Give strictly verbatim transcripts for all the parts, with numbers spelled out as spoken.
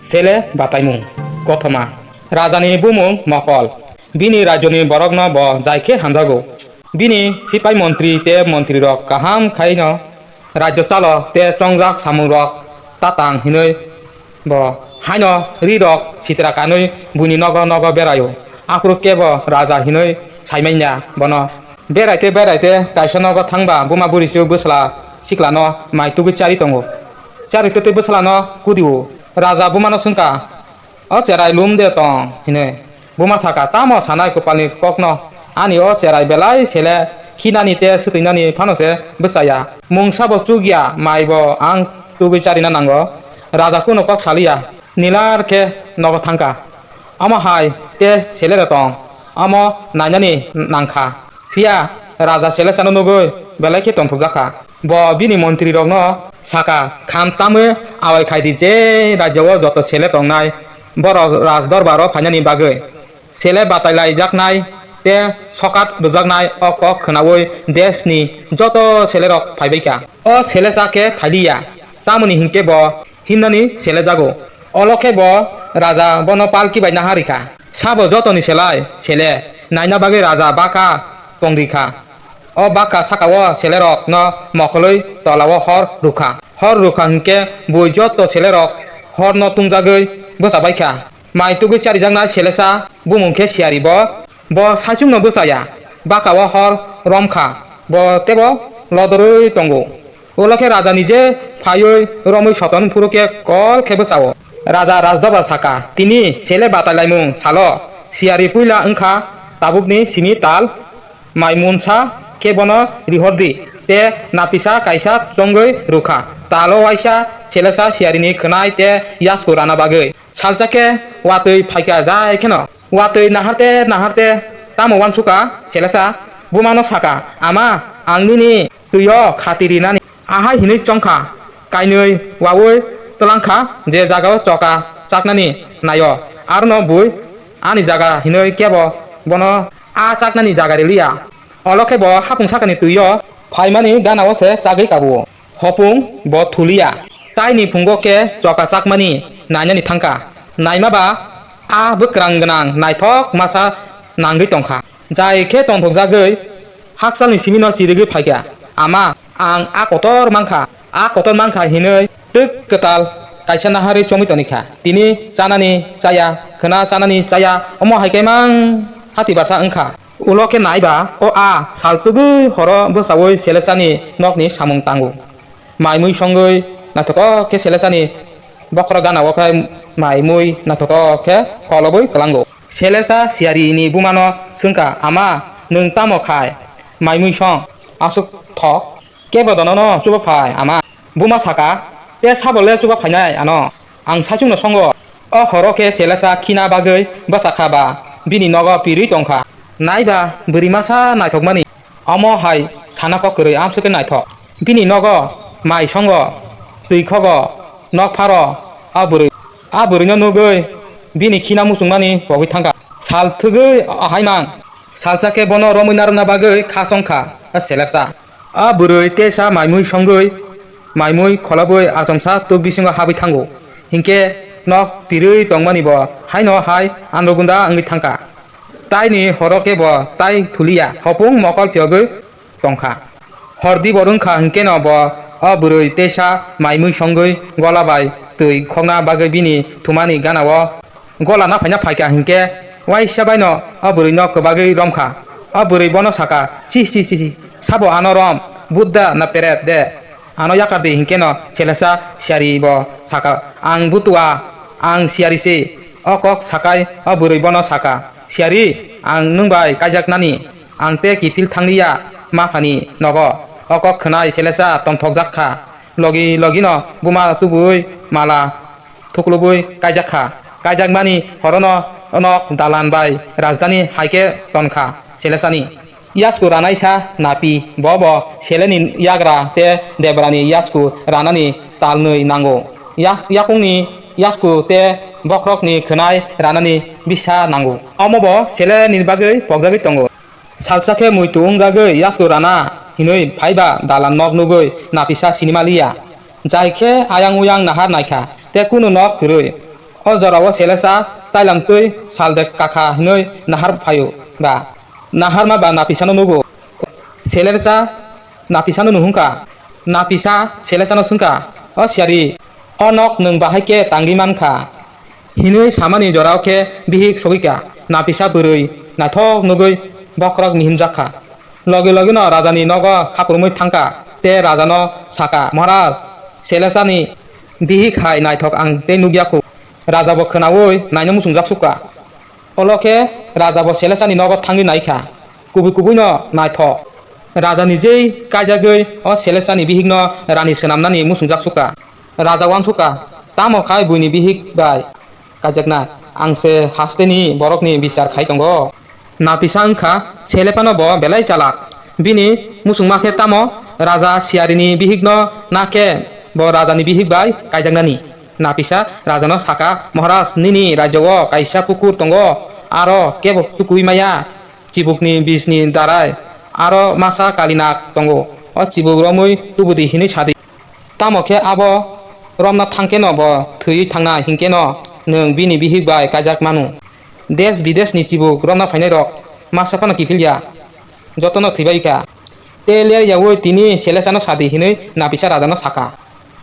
Sele bataimung kothoma. Rajani bumung Mokol. Bini rajyoni borokno bo jai khe hamjago. Bini sipai montri tei montrirok kaham khaino rajyo chalo tei chongjak samungrok tatang hinwi bo haino rirok sitra kanwi buini nogo nogo beraio. Aphuru kebo raja hinwi saimanya bono. Beraite beraite kaisa nogo thangba buma burichu bwsla siklano mai tugwi chari tongo. Chari twtwi bwslano kudio. Raja bumano swngkha, "O cherai lum de tong?" hinwi. Buma sakha, "Tamo sanai kwpalni kokno? Ani o cherai belai sele khinani tei swtwinani phano se bwchaya. Mungsa bo chukya, mai bo ang tugwi charina nango." Raja kunu kok saliya, nilar khe nogo thangkha. Omo hai tei sele de tong, omo nainani nangkha. Phiya raja selesano nugwi belai khe tongthokjakha. Bo bini montrirokno sakha, "Kham tamwi awai khai di, je rajyo-o joto sele tongnai borok raj dorbaro phainani bagwi." Sele batailaijaknai tei sokat rwjaknai o kok khwnaui desni joto selerok phaibaikha. O selesa khe phailiya, tamoni hinkhe bo himnani selejago. Olo khe bo raja bono palki bai naharikha. Sabo jotoni selai sele, naina bagwi raja baka tongrikha. O baka sakao selerokno mokolwi tolao hor rwkha. Hor rwkha hinkhe bui joto selerok horno tungjagwi bwchabaikha. Mai tugwi charijaknai selesa bumung khe siyari bo. Bo saichungno bwchaya, bakao hor romkha, bo teibo lodorwi tongo. Ulo khe raja nije phaiwi romwi soton phuru khe kol khe bwchao. Raja Rajdobra sakha, "Tini sele batailaimung salo siyari puila wngkha tabukni simi tal, mai munsa khe bono rihordi, tei napisa kaisa chongwi rwkha, talo waisa selesa siyarini khwnai tei yasku rana bagwi." Salsa khe watwi phaikha jai kheno. Watwi naharte naharte tamo uansukha selesa bumano sakha, "Ama, ang nini twi-o khati rinani." Ahai hinwi chongkha, kainwi waui twlangkha, je jagao choka chaknani naio, arono bui ani jaga hinwi kebo bono a chaknani jaga riliya. Olo khe bo hapung sakani twi-o phaimani ganao se chagwi kabo. Hopung bo thuliya. Taini phungo khe choka chakmani nainani thangkha. Naima ba a bwkrang gwnang naithok masa nangwi tongkha. Jai khe tongthokjagwi hakchalni simino chirigwi phaikha. "Ama, ang a kotor mankha, a kotor mankha," hinwi twk kwtal kaisa naharwi chomwi tonikha. Tini chanani chaya, khwna chanani chaya, omo hai khe mang hati basa wngkha. Ulo khe nai ba, o a sal tugwi horo bwchaui selesani nokni samung tango. Mai mui songwi naithotok khe selesani bokhorok gana o khe mai mui naithotok khe kolobwi kwlango. Selesa siyarini bumano swngkha, "Ama, nwng tamo khai mai mui song? Aswk thok kebo donono chuba phai, ama?" Buma sakha, "Te sabo le chuba phainai ano? Ang saichungno songo." O horo khe selesa khina bagwi bwchakha ba bini nogo pirwi tongkha. Nai ba bwrwi masa naithokmani. Omo hai sana kok kwrwi amswk khe naithok. Bini nogo mai songo, twi khogo, nok pharo a bwrwi. A bwrwino nugwi bini khina muchungmani pogwi thangkha. Sal thwgwi ahai mang. Salsa khe bono romwi narwkna bagwi kha chongkha a selesa. A bwrwi teisa mai mui songwi, mai mui kholobwi achomsa tuk bisingo habwi thango. Hinkhe nok pirwi tongmani bo haino hai andro gunda wngwi thangkha. Taini horo khe bo tai thuliya, hopung mokol phiyogwi tongkha. Hor dibor wngkha hinkhe no bo o bwrwi teisa mai mui songwi gola bai twi khokna bagwi bini thumani gana o gola naphaina phaikha hinkhe waisa baino o bwrwino kwbagwi romkha. O bwrwi bono sakha, "Chi, chi, chi, chi, sabo ano rom? Buddha na peret de? Ano yakar di," hinkhe no selesa siyari bo sakha, "Ang butua, ang siyari se." O kok sakai o bwrwi bono sakha, "Siyari, ang nwng bai kaijaknani, ang tei kiphil thangliya maphani nogo." O kok khwnai selesa tongthokjak kha. Logi logino buma tubui mala thuklubui kaijak kha. Kaijakmani horono nok dalan bai rajdhani hai khe ton kha selesani. Yasku ranaisa napi, bo bo seleni yagra tei debrani yasku ranani talnwi nango. Yas-, yakungni yasku tei bokhorokni khwnai ranani bisa nango. Omo bo seleni bagwi pokjagwi tongo. Salsa khe muitu wngjagwi yasku rana hinwi phaiba dalan nok nugwi napisa sinima liya. Jai khe ayang uyang nahar naikha tei kunu nok kwrwi. O jorao Selesa tailam twi saldek kakha hinwi nahar phaio ba naharma ba Napisano nugo. Selesa Napisano nuhungkha, Napisa Selesano swngkha, "O siyari, o nok nwng bahai khe tangwi mankha?" hinwi samani jorao khe bihik sogwikha. Napisa bwrwi naithok nugwi bokhorok mihimjak kha. Logi logino rajani nogo khapurumwi thangkha tei rajano sakha, "Maharaj, Selesani bihik hai naithok ang tei nukya khu." Rajabo khwnaui naino muchungjak sukha. Olo khe rajabo Selesani nogo thangwi naikha, kubui kubuino naithok. Rajani jei kaijakgwi o Selesani bihikno rani swnamnani muchungjak sukha. Raja uansukha, "Tamo khai buini bihik bai kaijaknai? Ang se hasteni borokni bichar khai tongo." Napisa wngkha Selesano bo belai chalak. Bini muchungma khe tamo raja siyarini bihikno na khe bo rajani bihik bai kaijaknani. Napisa rajano sakha, "Maharaj, nini rajyo-o kaisa pukur tongo, aro kebo tukui maya. Chibukni bijni darai aro masa kalinak tongo. O chibuk romwi tubudi hinwi sadi. Tamo khe abo romna thangkheno bo thwiwi thangnai, hinkhe no nwng bini bihik bai kaijak manu. Desh bideshni chibuk romna phainairok masa phano kiphilya, jotono thwibai kha. Tei ler yaui tini Selesano sadi," hinwi Napisa rajano sakha.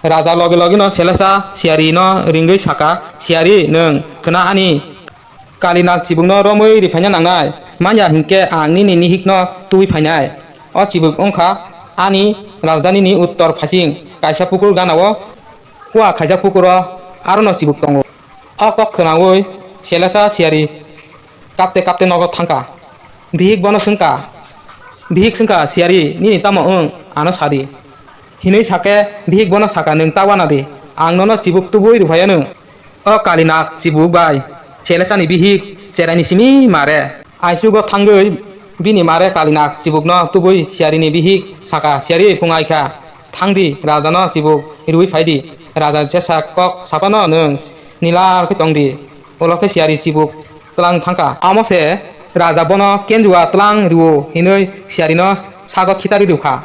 Raja logi logino Selesa siyarino ringwi sakha, "Siyari, nwng khwna ani kalinak chibukno romwi riphaina nangnai, manya hinkhe ang nini nihikno tubui phainai." O chibuk wngkha ani rajdanini uttor phasing kaisa pukur ganao kua khaijak pukuro arono chibuk tongo. O kok khwnaui Selesa siyari kapte kapte nogo thangkha. Bihik bono swngkha, bihik swngkha, "Siyari, nini tamo wng, ano sadi." Hinwi sakhe bihik bono sakha, "Nwng ta uanadi, ang nono chibuk tubui rwphaianw." O kalinak chibuk bai Selesani bihik cheraini simi mare. Aichugo thangwi bini mare kalinak chibukno tubui siyarini bihik sakha, "Siyari, phung aikha, thangdi, rajano chibuk rwui phaidi. Raja jesa kok saphano nwng nilar khe tongdi." Ulo khe siyari chibuk tlang thangkha. Amo se raja bono kenjua tlang rwo hinwi siyarino sago khitari rwkha.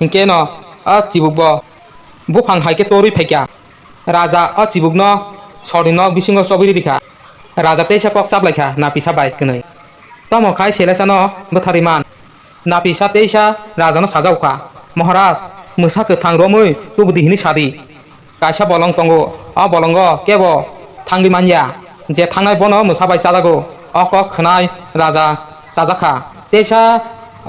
Hinkhe no o chibukbo buphang hai khe torwi phaikha. Raja o chibukno sorni nok bisingo chobwi rikha. Raja teisa kok chaplaikha Napisa bai kwnwi. Tamo khai Selesano bwtharwi man. Napisa teisa rajano sajao kha, "Maharaj, mwsa kwthang romwi tubudi hinwi sadi. Kaisa bolong tongo, o bolongo kebo thangwi manya. Je thangnai bono mwsa bai chajago." O kok khwnai raja chajakha. Teisa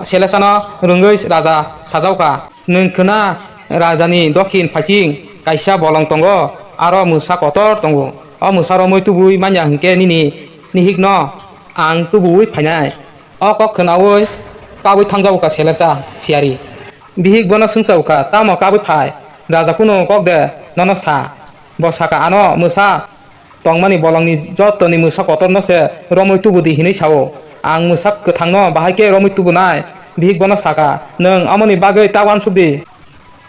Selesano rwngwi raja sajao kha, "Nwng khwna, rajani dokhin phaiching kaisa bolong tongo, aro mwsa kotor tongo. O mwsa romwi tubui manya hinkhe nini nihikno ang tubuui phainai." O kok khwnaui kabui thangjago kha Selesa siyari. Bihik bono swngchao kha, "Tamo kabui phai? Raja kunu kok de nono sa?" Bo sakha, "Ano mwsa tongmani bolongni jottoni mwsa kotorno se romwi tubudi hinwi sao. Ang mwsa kwthangno bahai khe romwi tubunai." Bihik bono sakha, "Nwng amoni bagwi ta uansukdi.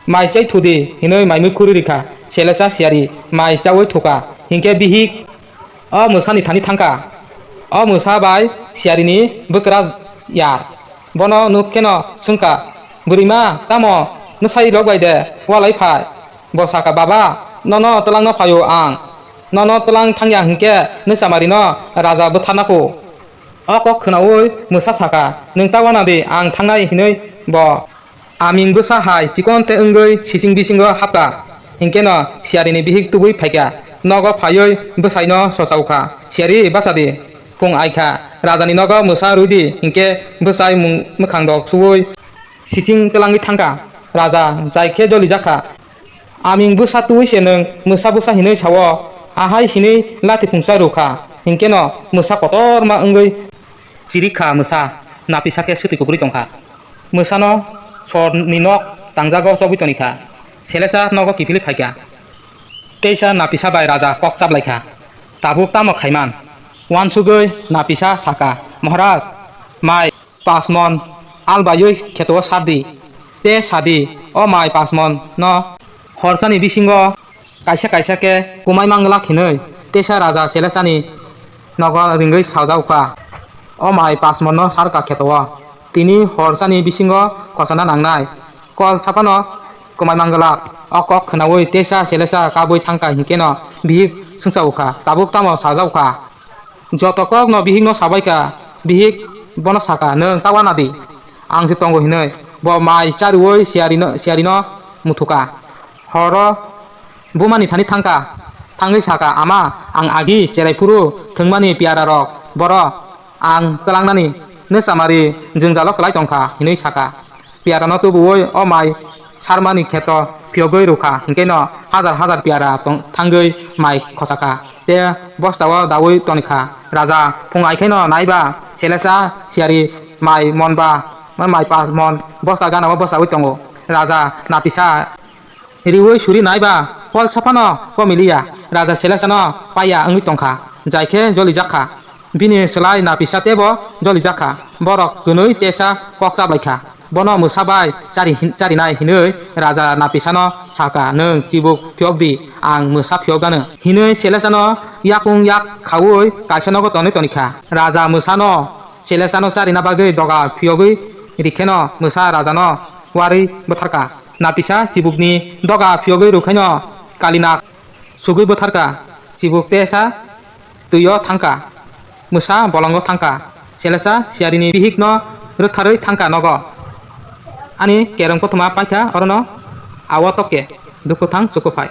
Mai chai thudi," hinwi maimui khurwi rikha. Selesa siyari mai chaui thukha. Hinkhe bihik o mwsani thani thangkha. O mwsa bai siyarini bwkra yar. Bono nuk kheno swngkha, "Bwrwima, tamo nwsai rok bai de walai phai?" Bo sakha, "Baba, nono twlangno phaio ang. Nono twlang thangya hinkhe nwsamarino raja bwtharna phu." O kok khwnaui mwsa sakha, "Nwng ta uanadi, ang thangnai," hinwi bo aming bwsa hai chikon te wngwi siching bisingo hapkha. Hinkhe no siyarini bihik tubui phaikha. Nogo phaiwi bwsaino sochaukha, "Siyari, bachadi, phung aikha, rajani nogo mwsa rwidi." Hinkhe bwsai mung mwkhang rok suui siching twlangwi thangkha. Raja jai khe jolijakha. Aming bwsa twi se nwng mwsa bwsa hinwi sao, ahai hinwi lati phungsa rwkha. Hinkhe no mwsa kotorma wngwi chirikha mwsa, Napisa khe swtwi kubrwi tongkha. Mwsano sorni nok tangjago chobwi tonikha. Selesa nogo kiphilwi phaikha. Teisa Napisa bai raja kok chaplaikha. Tabuk tamo khaiman? Uansugwi Napisa sakha, "Maharaj, mai pasmon albaiwi kheto sardi. Te sadi, o mai pasmon no horsani bisingo kaisa kaisa khe kumai manglak hinwi." Teisa raja Selesani nogo ringwi sajaukha, "O mai pasmon no sarka kheto o. Tini horsani bisingo khosana nangnai. Kol saphano kumai manglak." O kok khwnaui teisa Selesa kabui thangkha, hinkheno bihik swngchao kha, tabuk tamo sajao kha? Joto kokno bihikno sabai kha, bihik bono sa kha, "Nwng ta uanadi, ang se tongo," hinwi. Bo mai chariui siyarino, siyarino muthu kha. Horo bumani thani thang kha, thangwi sa kha, "Ama, ang agi cherai phuru thwngmani piyararok boro ang twlangnani nwchamari jwngjalo kwlai tong kha," hinwi sa kha. Piyarano tubuui o mai sarmani kheto phiyogwi rw kha, hinkhe no hajar hajar piyara tong-, thangwi mai khocha kha, tei bostao daui toni kha. Raja phung ai khe no nai ba, selesa siyari mai mon ba, mai pas mon bosta gana o bwchaui tongo. Raja napisa riui suri nai ba, pol saphano komiliya, raja selesano paiya wngwi tong kha, jai khe jolijak kha. Bini slai napisa teibo jolijak kha. Borok kwnwi tesa kok chablai kha. Bono mwsa bai chari hin-, charinai hinwi raja napisano sa kha, "Nwng chibuk phiyok di, ang mwsa phiyok gano," hinwi selesano yakung yak khaui kaisa nogo tonwi toni kha. Raja mwsano selesano charina bagwi doga phiyogwi ri kheno mwsa rajano uarwi bwthar kha. Napisa chibukni doga phiyogwi rw khaino kalinak sugwi bwthar kha. Chibuk tesa twio thang kha, mwsa bolongo thang kha. Selesa siyarini bihikno rwktharwi thang kha nogo. Ani kereng kothoma pai kha orono, awo tokke dukhu thang chukuphai.